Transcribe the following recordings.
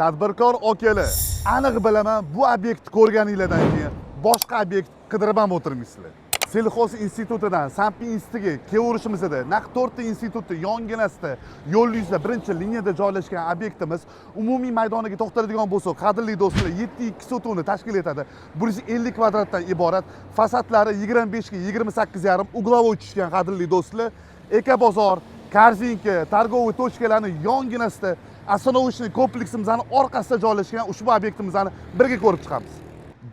Tadbirkor okalar, aniq bilaman, bu obyektni ko'rganinglardan keyin boshqa obyekt qidirib ham o'tirmaysizlar. Сельхоз institutidan Sanpin institutiga kelaverishimizda naq to'rtta institutni yonginasida, yo'l yuzida, birinchi liniyada joylashgan obyektimiz. Umumiy maydoniga to'xtaladigan bo'lsak, qadrli do'stlar, 7,2 sotixni tashkil etadi, 150 kvadratdan iborat. Fasadlari 25 ga 28,5, угловой tushgan. Qadrli do'stlar, Eka bozor, Korzinka, торговый точка larni yonginasida, остановочный kompleksimizni orqasida joylashgan ushbu obyektimizni birga ko'rib chiqamiz.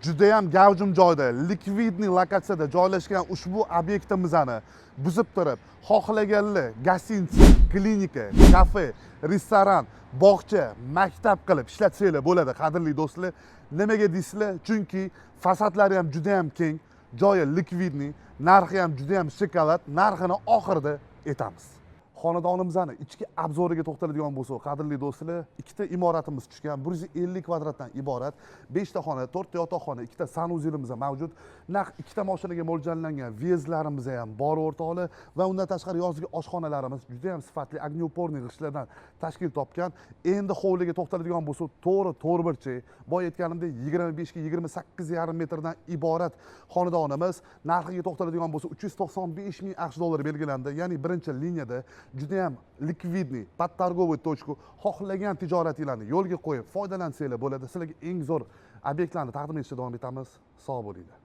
Judayam gavjum joyda, ликвидный lokatsiyada joylashgan ushbu obyektimizni buzib turib, xohlaganlar гостиница, klinika, kafe, restoran, bog'cha, maktab qilib ishlatsanglar bo'ladi. Qadrli do'stlar, nimaga deysizlar? Chunki fasadlari ham judayam keng, joyi ликвидный, narxi ham judayam shokolad. Narxini oxirida aytamiz. Xonadonimizni ichki обзор iga to'xtaladigan bo'lsak, qadrli do'stlar, ikkita imoratimiz tushgan, 150 kvadratdan iborat, beshta xona, to'rtta yotoqxona, ikkita санузел imiz ham mavjud. Naq ikkita moshinaga mo'ljallangan въезд larimiz ham bor, o'rtoqlar. Va undan tashqari yozgi oshxonalarimiz juda ham sifatli огнеупорный g'ishtlardan tashkil topgan. Endi hovliga to'xtaladigan bo'lsak, to'g'ri to'rtburchak, boya aytganimdek, 25 ga 28,5 metrdan iborat xonadonimiz narxiga to'xtaladigan bo'lsak, 395 000 AQSh dollari belgilandi. Ya'ni birinchi liniyada, judayam ликвидный, под торговую точку, xohlagan tijoratinglarni yo'lga qo'yib foydalansanglar bo'ladi. Sizlarga eng zo'r obyektlarni taqdim etishda davom etamiz. Sog' bo'linglar.